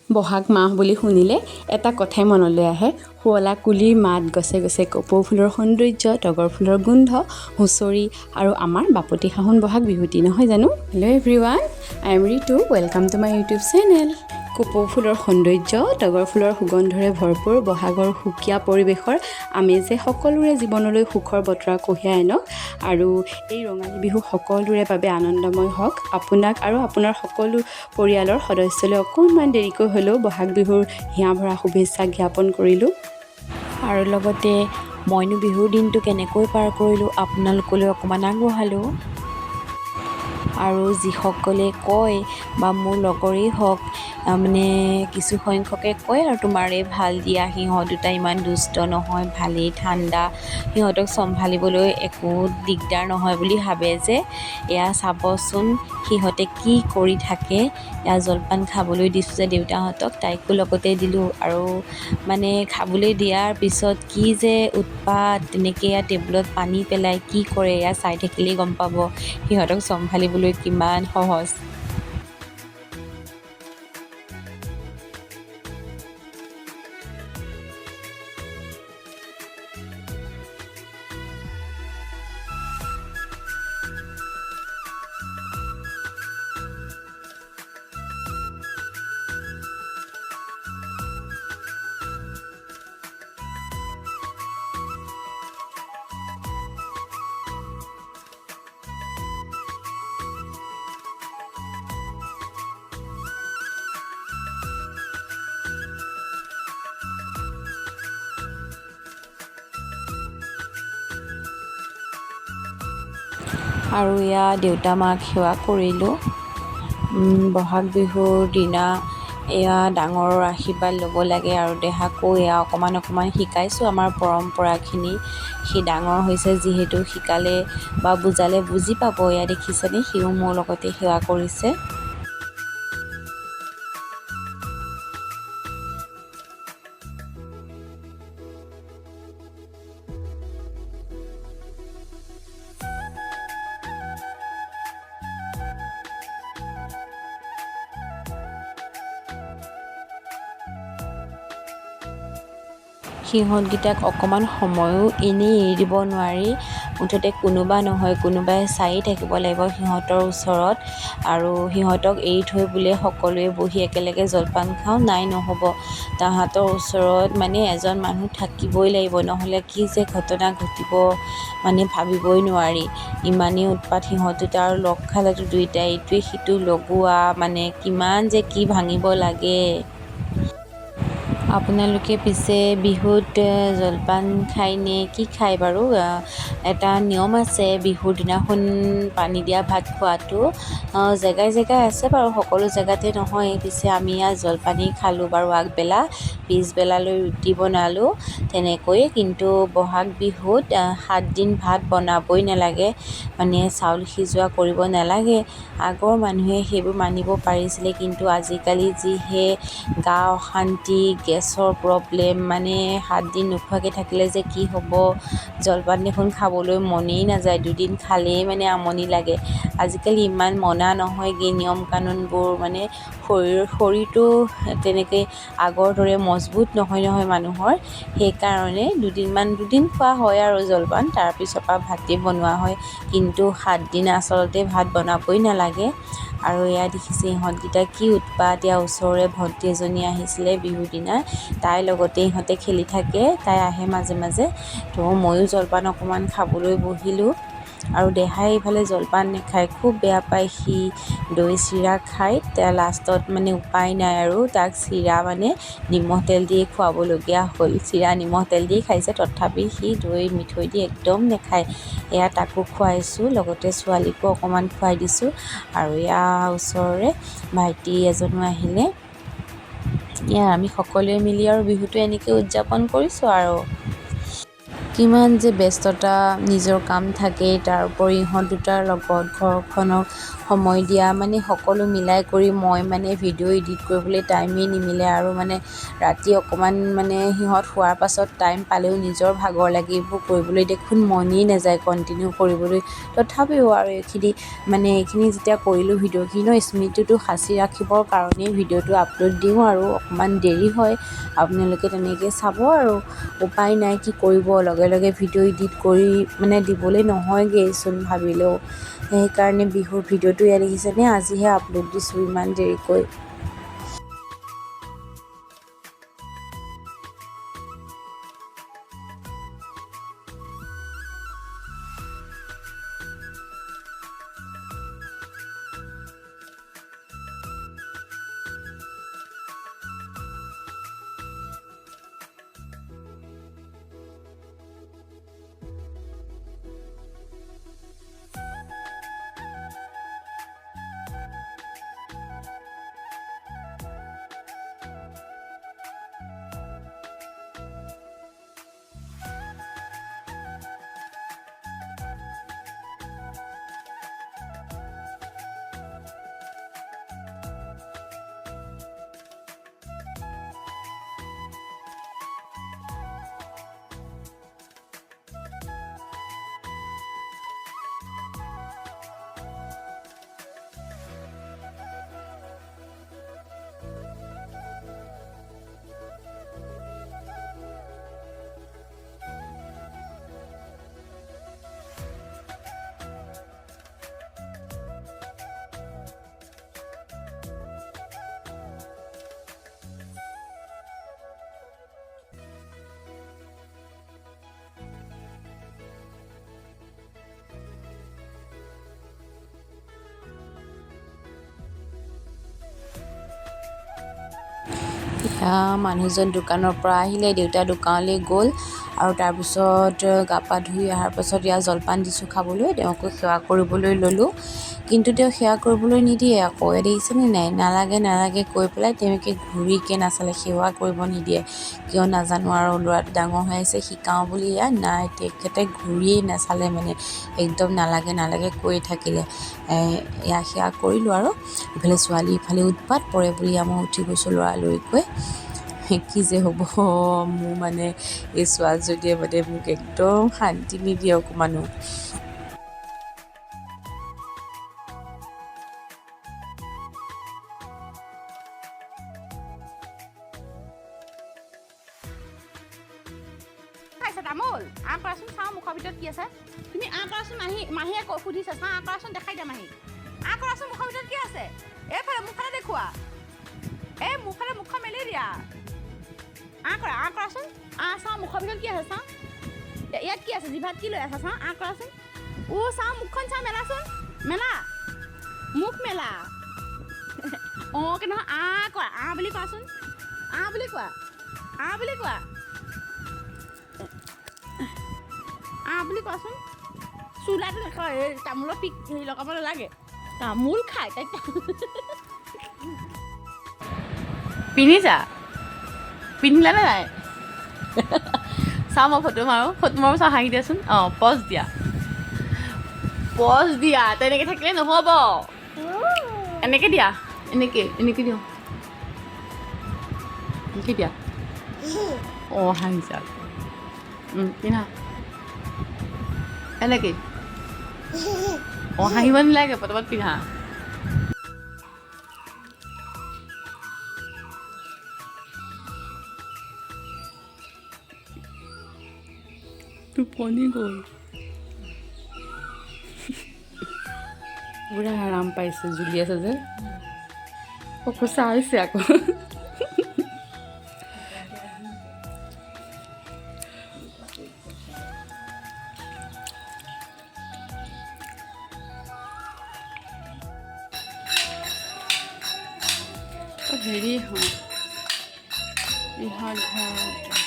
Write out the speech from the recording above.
বহাগ মাহ বুলি শুনিলে এটা কথাই মনলৈ আহে, শুৱলা কুলিৰ মাত, গছে গছে কপৌ ফুলৰ সৌন্দৰ্য, তগৰ ফুলৰ গোন্ধ, হুঁচৰি আৰু আমাৰ বাপতি সাহোন বহাগ বিহুটি, নহয় জানো? Hello everyone, I am Ritu, welcome to my YouTube channel. কপৌ ফুলৰ সৌন্দৰ্য, তগৰ ফুলৰ সুগন্ধৰে ভৰপূৰ বহাগৰ সুকীয়া পৰিৱেশৰ আমেজে সকলোৰে জীৱনলৈ সুখৰ বতৰা কঢ়িয়াই আনক আৰু এই ৰঙালী বিহু সকলোৰে বাবে আনন্দময় হওক। আপোনাক আৰু আপোনাৰ সকলো পৰিয়ালৰ সদস্যলৈ অকণমান দেৰিকৈ হ'লেও বহাগ বিহুৰ হিয়া ভৰা শুভেচ্ছা জ্ঞাপন কৰিলোঁ। আৰু লগতে মইনো বিহুৰ দিনটো কেনেকৈ পাৰ কৰিলোঁ, আপোনালোকলৈ অকণমান আগবঢ়ালোঁ। আৰু যিসকলে কয় বা মোৰ লগৰেই হওক, মানে কিছু সংখ্যকে কয় আৰু তোমাৰেই ভাল দিয়া, সিহঁত দুটা ইমান দুষ্ট নহয়, ভালেই ঠাণ্ডা, সিহঁতক চম্ভালিবলৈ একো দিগদাৰ নহয় বুলি ভাবে যে। এয়া চাবচোন সিহঁতে কি কৰি থাকে। এয়া জলপান খাবলৈ দিছোঁ যে দেউতাহঁতক, তাইকো লগতে দিলোঁ। আৰু মানে খাবলৈ দিয়াৰ পিছত কি যে উৎপাত, তেনেকৈ এয়া টেবুলত পানী পেলাই কি কৰে, এয়া চাই থাকিলেই গম পাব সিহঁতক চম্ভালিবলৈ কিমান সহজ। আৰু এয়া দেউতা মাক সেৱা কৰিলোঁ। বহাগ বিহুৰ দিনা এয়া ডাঙৰৰ আশীৰ্বাদ ল'ব লাগে আৰু দেহাকো এয়া অকণমান অকণমান শিকাইছোঁ আমাৰ পৰম্পৰাখিনি। সি ডাঙৰ হৈছে যিহেতু, শিকালে বা বুজালে বুজি পাব। এয়া দেখিছেনে, সিও মোৰ লগতে সেৱা কৰিছে। সিহঁতকেইটাক অকণমান সময়ো এনেই এৰি দিব নোৱাৰি, মুঠতে কোনোবা নহয় কোনোবাই চায়েই থাকিব লাগিব সিহঁতৰ ওচৰত। আৰু সিহঁতক এৰি থৈ বোলে সকলোৱে বহি একেলগে জলপান খাওঁ, নাই, নহ'ব। তাহাঁতৰ ওচৰত মানে এজন মানুহ থাকিবই লাগিব, নহ'লে কি যে ঘটনা ঘটিব মানে ভাবিবই নোৱাৰি। ইমানেই উৎপাত সিহঁত দুটা, আৰু লগ খালেতো দুইটাই ইটোৱে সিটো লগোৱা, মানে কিমান যে কি ভাঙিব লাগে। আপোনালোকে পিছে বিহুত জলপান খায়নে কি খায় বাৰু? এটা নিয়ম আছে বিহুৰ দিনাখন পানী দিয়া ভাত খোৱাটো, জেগাই জেগাই আছে বাৰু, সকলো জেগাতে নহয়। পিছে আমি ইয়াত জলপানেই খালোঁ বাৰু আগবেলা, পিছবেলালৈ ৰুটি বনালোঁ তেনেকৈয়ে। কিন্তু বহাগ বিহুত 7 দিন ভাত বনাবই নালাগে, মানে চাউল সিজোৱা কৰিব নালাগে। আগৰ মানুহে সেইবোৰ মানিব পাৰিছিলে, কিন্তু আজিকালি যিহে গা অশান্তি, গেছৰ প্ৰব্লেম, মানে 7 দিন নোখোৱাকৈ থাকিলে যে কি হ'ব। জলপান দেখোন খাবলৈ মনেই নাযায়, দুদিন খালেই মানে আমনি লাগে। আজিকালি ইমান মনা নহয়গৈ নিয়ম কানুনবোৰ, মানে শৰীৰটো তেনেকৈ আগৰ দৰে মজবুত নহয় নহয় মানুহৰ। সেইকাৰণে দুদিনমান, দুদিন খোৱা হয় আৰু জলপান, তাৰপিছৰ পৰা ভাতেই বনোৱা হয়। কিন্তু 7 দিন আচলতে ভাত বনাবই নালাগে। আৰু এয়া দেখিছে ইহঁতকেইটা কি উৎপাত। ইয়াৰ ওচৰৰে ভণ্টি এজনী আহিছিলে বিহুৰ দিনা, তাইৰ লগতে ইহঁতে খেলি থাকে, তাই আহে মাজে মাজে। তো ময়ো জলপান অকণমান খাবলৈ বহিলোঁ। আৰু দেহাই এইফালে জলপান নাখায়, খুব বেয়া পায় সি, দৈ চিৰা খায়। লাষ্টত মানে উপায় নাই আৰু তাক চিৰা মানে নিমখ তেল দিয়ে খুৱাবলগীয়া হ'ল। চিৰা নিমখ তেল দি খাইছে, তথাপি সি দৈ মিঠৈ দি একদম নাখায়। এয়া তাকো খুৱাইছোঁ, লগতে ছোৱালীকো অকণমান খুৱাই দিছোঁ। আৰু এয়া ওচৰৰে ভাইটি এজনো আহিলে। এয়া আমি সকলোৱে মিলি আৰু বিহুটো এনেকৈ উদযাপন কৰিছোঁ। আৰু কিমান যে ব্যস্ততা, নিজৰ কাম থাকে, তাৰ উপৰি ইহঁত দুটাৰ লগত ঘৰখনক সময় দিয়া, মানে সকলো মিলাই কৰি মই মানে ভিডিঅ' এডিট কৰিবলৈ টাইমেই নিমিলে। আৰু মানে ৰাতি অকণমান মানে সিহঁত শোৱাৰ পাছত টাইম পালেও নিজৰ ভাগৰ লাগি এইবোৰ কৰিবলৈ দেখোন মনেই নাযায় কণ্টিনিউ কৰিবলৈ। তথাপিও আৰু এইখিনি মানে এইখিনি যেতিয়া কৰিলোঁ ভিডিঅ'খিনি ন, স্মৃতিটো সাঁচি ৰাখিবৰ কাৰণেই ভিডিঅ'টো আপলোড দিওঁ আৰু অকণমান দেৰি হয়, আপোনালোকে তেনেকৈ চাব আৰু উপায় নাই কি কৰিব, লগে লগে ভিডিঅ' এডিট কৰি মানে দিবলৈ নহয়গৈচোন ভাবিলেও। সেইকাৰণে বিহুৰ ভিডিঅ'টো ইয়াত দেখিছেনে, আজিহে আপলোড দিছোঁ ইমান দেৰিকৈ। মানুহজন দোকানৰ পৰা আহিলে, দেউতা দোকানলৈ গ'ল আৰু তাৰপিছত গা পা ধুই অহাৰ পাছত ইয়াত জলপান দিছোঁ খাবলৈ, তেওঁকো সেৱা কৰিবলৈ ল'লোঁ। কিন্তু তেওঁ সেৱা কৰিবলৈ নিদিয়ে আকৌ, দেখিছেনে নাই, নালাগে নালাগে কৈ পেলাই তেওঁকে ঘূৰিকে নাচালে, সেৱা কৰিব নিদিয়ে, কিয় নাজানো আৰু। ল'ৰাটো ডাঙৰ হৈ আহিছে শিকাওঁ বুলি, ইয়াত নাই, তেখেতে ঘূৰিয়েই নাচালে, মানে একদম নালাগে নালাগে কৈ থাকিলে। এয়া সেৱা কৰিলোঁ আৰু ইফালে ছোৱালী ইফালে উৎপাত পৰে বুলি মই উঠি গৈছোঁ লৰালৰিকৈ। কি যে হ'ব মোৰ, মানে এই ছোৱালীজনীয়ে মানে মোক একদম শান্তি নিদিয়ে অকণমানো। খাইছা তামোল? আঁ কৰাচোন, চাওঁ মুখৰ ভিতৰত কি আছে। তুমি আঁ কৰাচোন, মাহী মাহীয়ে সুধিছে, চাওঁ আঁ কৰাচোন, দেখাই দিয়া মাহীক। আঁ কৰাচোন, মুখৰ ভিতৰত কি আছে? এইফালে মুখফালে দেখুওৱা, এই মুখফালে মুখখন মেলি দিয়া। আঁ কৰা, আঁ কৰাচোন, আঁ চাওঁ মুখৰ ভিতৰত কি আছে, চাওঁ ইয়াত কি আছে, জিভাত কি লৈ আছা, চাওঁ আঁ কৰাচোন। অ' চাওঁ মুখখন, চাওঁ মেলাচোন, মেলা মুখ মেলা। অঁ কেনেকুৱা আঁ কৰা, আঁ বুলি কোৱাচোন, আঁ বুলি কোৱা, আঁ বুলি কোৱা, আঁ বুলি কোৱাচোন। চোলাটো নাখাওঁ, এই তামোলৰ পিক হেৰি লগাব নালাগে, তামোল খাই তাই পিন্ধিছা, পিন্ধিলানে নাই? চাওঁ মই ফটো মাৰোঁ, ফটো মাৰোঁ, চাওঁ হাঁহি দিয়াচোন। অঁ পজ দিয়া, পজ দিয়া, তেনেকৈ থাকিলে নহ'ব, এনেকৈ দিয়া, এনেকৈ এনেকৈ দিওঁ, এনেকৈ দিয়া। অঁ হাঁহিছা, পিন্ধা এনেকৈ। অঁ হাঁহিব নালাগে, পটাপট পিন্ধা। টোপনি গ'ল, পুৰা আৰাম পাইছে, জুলি আছে যে, সঁচা হৈছে আকৌ। হেৰি হয় ইহঁত।